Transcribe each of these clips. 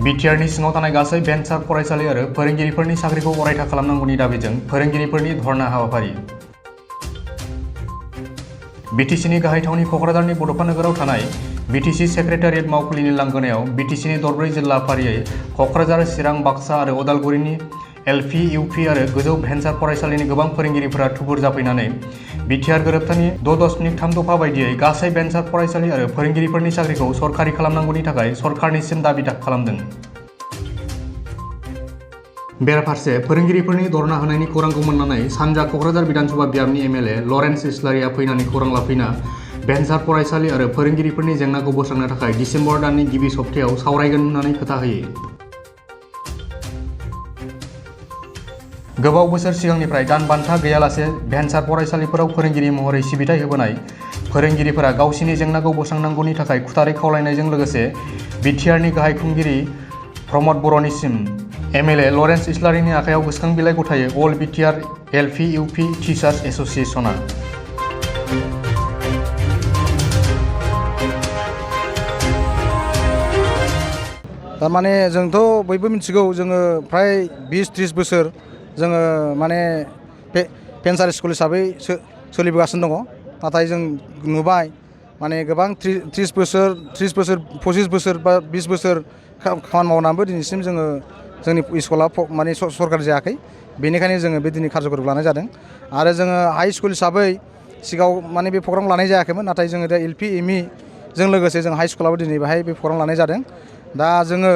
बिटिआरनि सिङाव थानाय गासै भेन्सार फरायसालि आरो फोरोंगिरिफोरनि साख्रिखौ अरायथा खालामनांगौनि दाबिजों फोरोंगिरिफोरनि धरना हाबाफारि। बिटिसिनि गाहाय थावनि क'क्राझारनि बड'फा नोगोराव थानाय बिटिसि सेक्रेटारियेट मावखुलिनि लांगोनायाव बिटिसिनि दरब्रै जिल्ला फारियै क'क्राझार, चिरां, बाक्सा आरो उदालगुरिनि एलपि, इउपि आरो गोजौ भेन्सार फरायसालिनि गोबां फोरोंगिरिफोरा थुबुर जाफैनानै बिटिआर गोरोबथानि 6.3 दफा बायदियै गासै भेन्सार फरायसालि आरो फोरोंगिरिफोरनि साख्रिखौ सरखारि खालामनांगौनि थाखाय सरकारनिसिम दाबि खालामदों। बेराफारसे फोरोंगिरिफोरनि धरना होनायनि खौरांखौ मोननानै सानजा क'क्राझार बिधानसभा बियाबनि एमएलए लरेन्स इस्लारिया फैनानै खौरां लाफैना भेन्सार फरायसालि आरो फोरोंगिरिफोरनि जेंनाखौ बोस्रांनो थाखाय डिसेम्बर दाननि गिबि सप्तायाव सावरायगोन होननानै खोथा होयो। गोबाव बोसोर सिगांनिफ्राय दान बान्था गैयालासे भेन्सार फरायसालिफोराव फोरोंगिरि महरै सिबिथाय होबोनाय फोरोंगिरिफोरा गावसिनि जेंनाखौ बोस्रांनांगौनि थाखाय खुथारै खावलायनायजों लोगोसे बिटिआरनि गाहाय खुंगिरि प्रमद बर'निसिम एमएलए लरेन्स इस्लारिनि आखायाव गोसोखां बिलाइ गथायो अल बिटिआर एलपि इउपि टिचार्स एस'सिएशना। थारमाने जोंथ' बयबो मिथिगौ जोङो फ्राय 20-30 बोसोर जोङो माने भेन्सार स्कुल हिसाबै सोलिबोगासिनो दङ। नाथाय जों नुबाय माने गोबां 30 बोसोर 25 बोसोर बा 20 बोसोर खामानि मावनानैबो दिनैसिम जोङो जोंनि स्कुला माने सरकार जायाखै। बेनिखायनो जोङो बे दिनै कार्जकर्म लानाय जादों। आरो जोङो हाइ स्कुल हिसाबै सिगाङाव माने बे प्रग्राम लानाय जायाखैमोन। नाथाय जोङो दा एलपि एमइ जों लोगोसे जों हाइ स्कुलावबो दिनै बेहाय बे प्रग्राम लानाय जादों। दा जोङो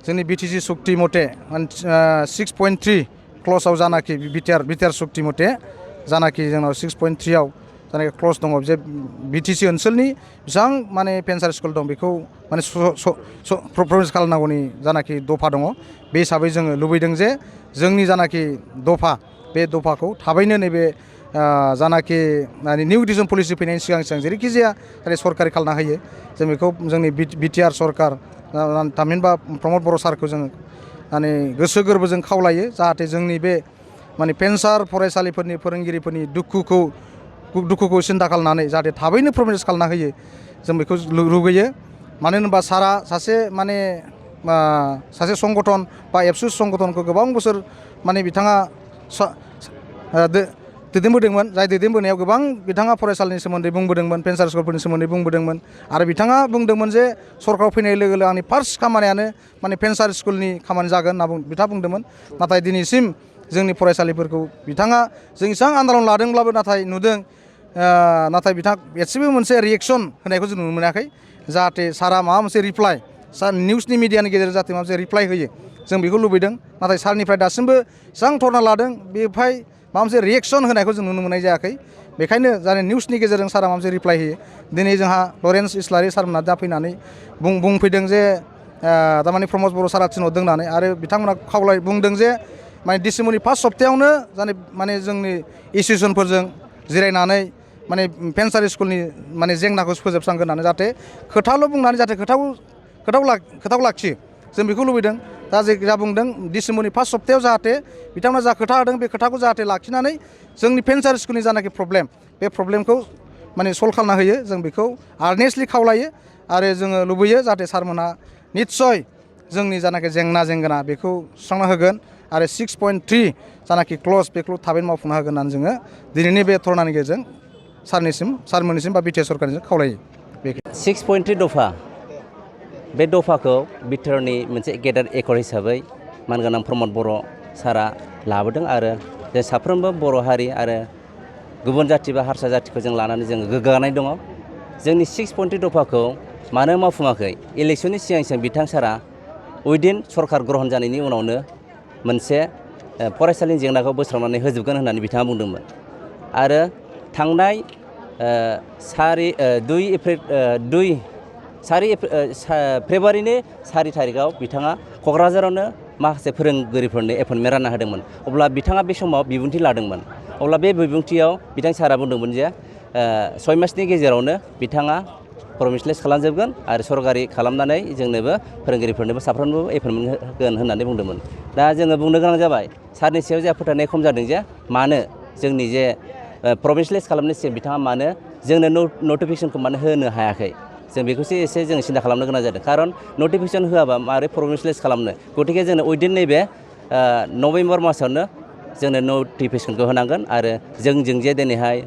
जोंनि बिटिसि सुक्ति मथे 6.3 क्लसाव जानाखि बिटिआर सुक्ति मथे जानाखि जोंनाव 6.3आव जानाखि क्लस दङ जे बिटिसि ओनसोलनि बेसेबां माने भेन्सार स्कुल दं बेखौ माने प्रमिस खालामनांगौनि जानाखि दफा दङ। बे हिसाबै जोङो लुबैदों जे जोंनि जानाखि दफा बे दफाखौ थाबैनो नैबे जानाखि निउ इडुकेसन पलिसि फैनायनि सिगां जेरैखि जाया सरकारि खालामना होयो। जों बेखौ जोंनि बिटिआर सरकार थामहिनबा प्रमद बर' सारखौ जोङो माने गोसो गोरबोजों खावलायो जाहाथे जोंनि बे माने भेन्सार फरायसालिफोरनि फोरोंगिरिफोरनि दुखुखौ सिन्था खालामनानै जाहाथे थाबैनो प्रमिस खालामना होयो। जों बेखौ लुगैयो। मानो होनोबा सारा सासे संगठन बा एबसु संगठनखौ गोबां बोसोर माने बिथाङा दैदेनबोदोंमोन। जाय दैदेनबोनायाव गोबां बिथाङा फरायसालिनि सोमोन्दै बुंबोदोंमोन, भेन्सार स्कुलफोरनि सोमोन्दै बुंबोदोंमोन। आरो बिथाङा बुंदोंमोन जे सरकाराव फैनाय लोगो लोगो आंनि फार्स्ट खामानियानो माने भेन्सार स्कुलनि खामानि जागोन होनना बिथाङा बुंदोंमोन। नाथाय दिनैसिम जोंनि फरायसालिफोरखौ बिथाङा जों एसेबां आन्दालन लादोंब्लाबो नाथाय नुदों नाथाय बिथाङा एसेबो मोनसे रिएक्सन होनायखौ जों नुनो मोनाखै। जाहाथे सारा माबा मोनसे रिप्लाइ निउसनि मिडियानि गेजेरजों जाहाथे माबा मोनसे रिप्लाइ होयो जों बेखौ लुबैदों। नाथाय सारनिफ्राय दासिमबो एसेबां धरना लादों बेवहाय माबा मोनसे रिएक्सन होनायखौ जों नुनो मोननाय जायाखै। बेखायनो जाने निउसनि गेजेरजों सारा माबा मोनसे रिप्लाइ होयो। दिनै जोंहा लरेन्स इस्लारि सारमोनहा दा फैनानै बुंफैदों जे थारमाने प्रमद बर' सारा थिनहरदों होननानै। आरो बिथांमोना बुंदों जे माने डिसेम्बरनि फार्स्ट सप्तायावनो माने जोंनि इनस्टिटिउसनफोरजों जिरायनानै माने भेन्सार स्कुलनि माने जेंनाखौ फोजोबस्रांगोन होननानै जाहाथे खोथाल' बुंनानै जाहाथे खोथाखौ लाखियो जों बेखौ लुबैदों। दा जा बुंदों डिसेम्बरनि फार्स्ट सप्तायाव जाहाथे बिथांमोना जा खोथा होदों बे खोथाखौ जाहाथे लाखिनानै जोंनि भेन्सार स्कुलनि जानाखि प्रब्लेम बे प्रब्लेमखौ माने सल्भ खालामना होयो। जों बेखौ आर्नेस्टलि खावलायो। आरो जोङो लुबैयो जाहाथे सारमोनहा निस्सय जोंनि जानाखि जेंना बेखौ सुस्रांना होगोन। आरो 6.3 जानाखि क्लस बेखौ थाबैनो मावफुंना होगोन होननानै जोङो दिनैनि बे धरनानि गेजेरजों सारमोननिसिम बा बिटिआर सरकारनिसिम खावलायो। 6.3 दफा बे दफाखौ बिटिआरनि मोनसे गेदेर एकर्ड हिसाबै मानगोनां प्रमद बर' सारा लाबोदों। आरो जों साफ्रोमबो बर' हारि आरो गुबुन जाथि बा हारसा जाथिखौ जों लानानै जोङो गोग्गानाय दङ। जोंनि 6.3 दफाखौ मानो मावफुङाखै? इलेक्सननि सिगां बिथां सारा उइदिन सरकार ग्रहन जानायनि उनावनो मोनसे फरायसालिनि जेंनाखौ बोस्रांनानै होजोबगोन होननानै बिथाङा बुंदोंमोन। आरो थांनाय 2 फेब्रुवारिनि 4 थारिखआव बिथाङा क'क्राझारावनो माखासे फोरोंगिरिफोरनो एपइन्टमेन्ट रानना होदोंमोन। अब्ला बिथाङा बे समाव बिबुंथि लादोंमोन। अब्ला बे बिबुंथियाव बिथां सारा बुंदोंमोन जे 6 मासनि गेजेरावनो बिथाङा प्रमिसलेस खालामजोबगोन आरो सरकारि खालामनानै जोंनोबो फोरोंगिरिफोरनोबो साफ्रोमनोबो एपइन्टमेन्ट होगोन होननानै बुंदोंमोन। दा जोङो बुंनो गोनां जाबाय सारनि सायाव जोंहा फोथायनाय खम जादों जे मानो जोंनि जे प्रभिन्सियेलाइज खालामनाय सिगां बिथाङा मानो जोंनो नटिफिकेसनखौ मानो होनो हायाखै जों बेखौसो एसे जों सिन्था खालामनो गोनां जादों। खारन नटिफिकेसन होआबा मारै प्रभिन्सियेलाइज खालामनो, गतिके जोंनो उइदिन नैबे नभेम्बर मासावनो जोंनो नटिफिकेसनखौ होनांगोन आरो जोंजों जे दिनैहाय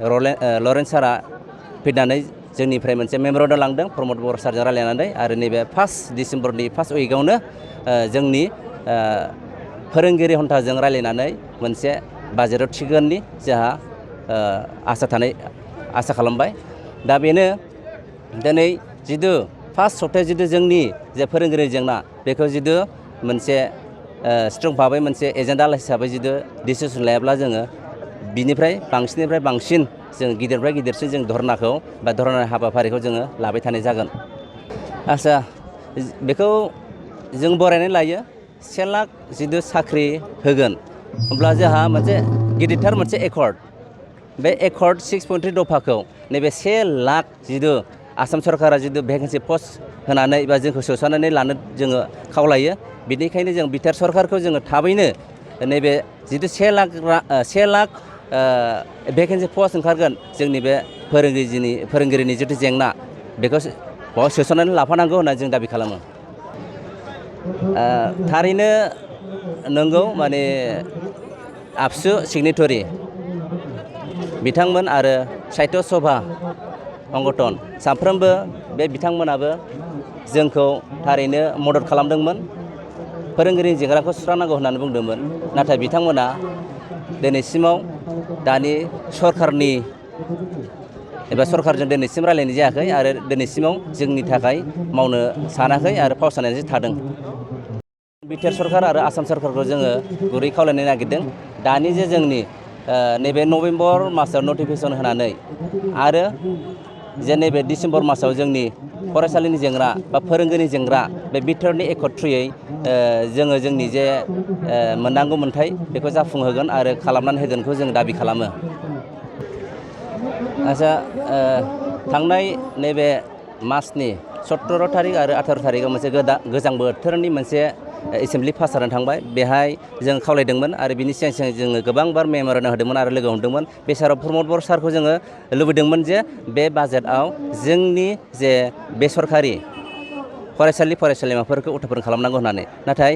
लरेन्स सारा फैनानै जोंनिफ्राय मोनसे मेम'रेन्डाम लांदों प्रमद बर' सारजों रायलायनानै आरो नैबे 1 डिसेम्बरनि फार्स्ट उइकआवनो जोंनि फोरोंगिरि हन्थाजों रायलायनानै मोनसे बाजेटआव थिगोननि जोंहा आसा खालामबाय। दा बेनो दिनै जिथु फार्स्ट सप्तायाव जिथु जोंनि जे फोरोंगिरि जेंना बेखौ जिथु मोनसे स्ट्रं भाबै मोनसे एजेन्डा हिसाबै जिथु डिसिसन लायाब्ला जोङो बिनिफ्राय बांसिन जों गिदिरनिफ्राय गिदिरसिन जों धरनाखौ बा धरना हाबाफारिखौ जोङो लाबाय थानाय जागोन। आच्चा बेखौ जों बरायनानै लायो 1 लाख जिथु साख्रि होगोन होमब्ला जोंहा मोनसे गिदिरथार मोनसे एकर्ड, बे एकर्ड 6.3 दफाखौ नैबे 1 लाख जिथु आसाम सरकारा जिथु भेकेन्सि पस्ट होनानै बा जोंखौ सोसननानै लानो जोङो खावलायो। बेनिखायनो जों बिटिआर सरकारखौ जोङो थाबैनो नैबे जिथु 1 लाख भेकेन्सि पस्ट ओंखारगोन जोंनि बे फोरोंगिरिनि जिथु जेंना बेखौ बाव सोसननानै लाफानांगौ होनना जों दाबि खालामो। थारैनो नंगौ, माने आबसु सिगनेटरि बिथांमोन आरो साहित्य सभा संगठन साफ्रोमबो बे बिथांमोनाबो जोंखौ थारैनो मदद खालामदोंमोन, फोरोंगिरिनि जेंनाखौ सुस्रांनांगौ होननानै बुंदोंमोन। नाथाय बिथांमोना दिनैसिमाव दानि सरकारनि एबा सरकारजों दिनैसिम रायलायनाय जायाखै आरो दिनैसिमाव जोंनि थाखाय मावनो सानाखै आरो फावसायनानैसो थादों। बिटिआर सरकार आरो आसाम सरकारखौ जोङो गुरै खावलायनो नागिरदों दानि जे जोंनि नैबे नभेम्बर मासाव नटिफिकेसन होनानै आरो जे नैबे डिसेम्बर मासाव जोंनि फरायसालिनि जेंना बा फोरोंगिरिनि जेंना बे बिटिआरनि एकर्ड थ्रुयै जोङो जोंनि जे मोननांगौ मोन्थाय बेखौ जाफुंहोगोन आरो खालामनानै होगोनखौ जों दाबि खालामो। आच्चा थांनाय नैबे मासनि 17 थारिख आरो 18 थारिखआव मोनसे गोजां बोथोरनि मोनसे एसेमब्लि पास जानानै थांबाय। बेहाय जों खावलायदोंमोन आरो बिनि सिगां जोङो गोबांबार मेम'रेन्डाम होदोंमोन आरो लोगो हमदोंमोन। बे साराव प्रमद बर' सारखौ जोङो लुबैदोंमोन जे बे बाजेटआव जोंनि जे बेसरकारि फरायसालिमाफोरखौ उथ्थापन खालामनांगौ होननानै, नाथाय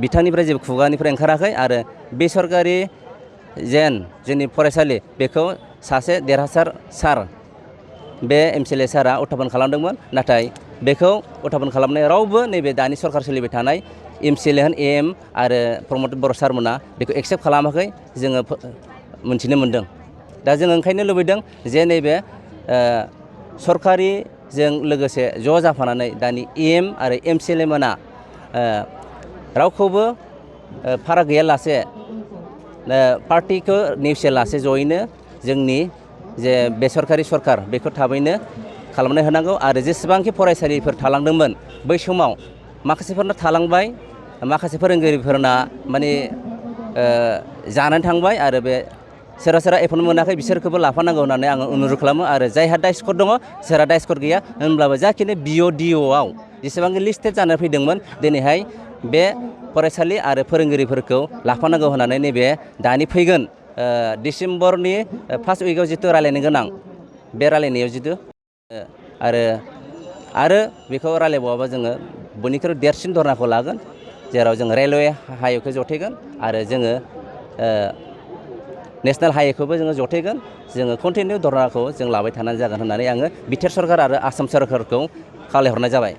बिथांनिफ्राय जेबो खुगानिफ्राय ओंखाराखै आरो बेसरकारि जेन जोंनि फरायसालि बेखौ सासे देरहासार सार बे एमसिएलए सारा उथ्थापन खालामदोंमोन। नाथाय बेखौ उथ्थापन खालामनाय रावबो नैबे दानि सरकार सोलिबाय थानाय एमसिएलए होन एएम आरो प्रमद बर' सारमोना बेखौ एक्सेप्ट खालामाखै जोङो मोनथिनो मोन्दों। दा जोङो ओंखायनो लुबैदों जे नैबे सरकारिजों लोगोसे ज' जाफानानै दानि एएम आरो एमसिएलए मोना रावखौबो फाराग गैयालासे पार्टिखौ नेवसियालासे जयैनो जोंनि जे बेसरकारि सरकार बेखौ थाबैनो खालामना होनांगौ आरो जेसेबांखि फरायसालिफोर थालांदोंमोन बै समाव माखासेफोरना थालांबाय, माखासे फोरोंगिरिफोरना माने जानानै थांबाय आरो बे सोरबा एपइन्टमेन्ट मोनाखै बिसोरखौबो लाफानांगौ होननानै आङो अनुरद खालामो। आरो जायहा दायस्कट दङ सोरहा दायस्कट गैया होनब्लाबो जाखिनि बिअ/डिअआव जेसेबांखि लिस्टेड जानानै फैदोंमोन दिनैहाय बे फरायसालि आरो फोरोंगिरिफोरखौ लाफानांगौ होननानै नैबे दानि फैगोन डिसेम्बरनि फार्स्ट उइकआव जिथु रायलायनो गोनां बे रायलायनायाव जिथु आरो बेखौ रायलायबावाबा जोङो बयनिख्रुइ देरसिन धरनाखौ लागोन, जेराव जों रेलवे हाइवेखौ जथायगोन आरो जोङो नेसनेल हाइवेखौबो जोङो जथायगोन। जोङो कन्टिनिउ धरनाखौ जों लाबाय थानानै जागोन होननानै आङो बिटिआर सरकार आरो आसाम सरकारखौ खावलायहरनाय जाबाय।